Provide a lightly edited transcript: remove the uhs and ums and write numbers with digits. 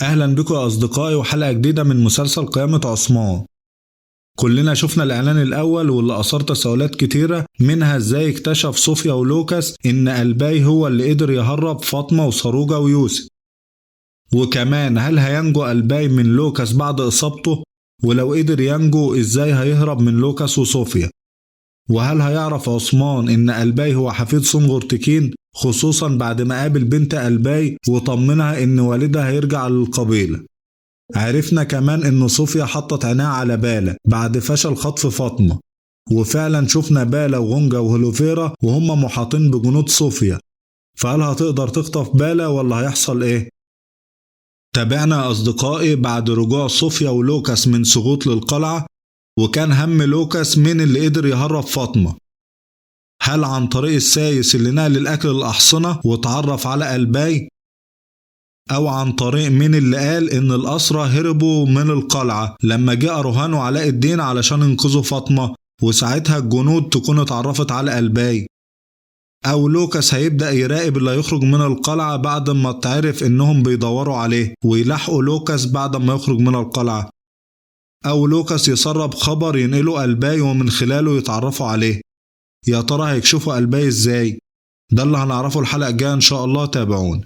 أهلا بكم يا أصدقائي وحلقة جديدة من مسلسل قيامة عثمان. كلنا شفنا الإعلان الأول واللي أثار تساؤلات كتيرة، منها إزاي اكتشف صوفيا ولوكاس إن ألباي هو اللي قدر يهرب فاطمة وساروجا ويوسف، وكمان هل هينجو ألباي من لوكاس بعد إصابته، ولو قدر ينجو إزاي هيهرب من لوكاس وصوفيا، وهل هيعرف عثمان إن ألباي هو حفيد سونغور تكين، خصوصا بعد ما قابل بنت ألباي وطمنها إن والدها هيرجع للقبيلة. عرفنا كمان إن صوفيا حطت عينيها على بالا بعد فشل خطف فاطمة، وفعلا شفنا بالا وغونجا وهولوفيرا وهم محاطين بجنود صوفيا، فهل هتقدر تخطف بالا ولا هيحصل إيه؟ تابعنا يا أصدقائي بعد رجوع صوفيا ولوكاس من سقوط للقلعة، وكان هم لوكاس مين اللي قدر يهرب فاطمة، هل عن طريق السايس اللي نقل الأكل للأحصنة واتعرف على ألباي، أو عن طريق مين اللي قال إن الأسرى هربوا من القلعة لما جه أروهان وعلاء الدين علشان ينقذوا فاطمة، وساعتها الجنود تكون اتعرفت على ألباي، أو لوكاس هيبدأ يراقب اللي هيخرج من القلعة بعد ما تعرف إنهم بيدوروا عليه ويلاحقوا لوكاس بعد ما يخرج من القلعة، أو لوكاس يسرب خبر ينقله ألباي ومن خلاله يتعرفوا عليه. يا ترى هيكشفوا ألباي إزاي؟ ده اللي هنعرفه الحلقة الجاية إن شاء الله، تابعونا.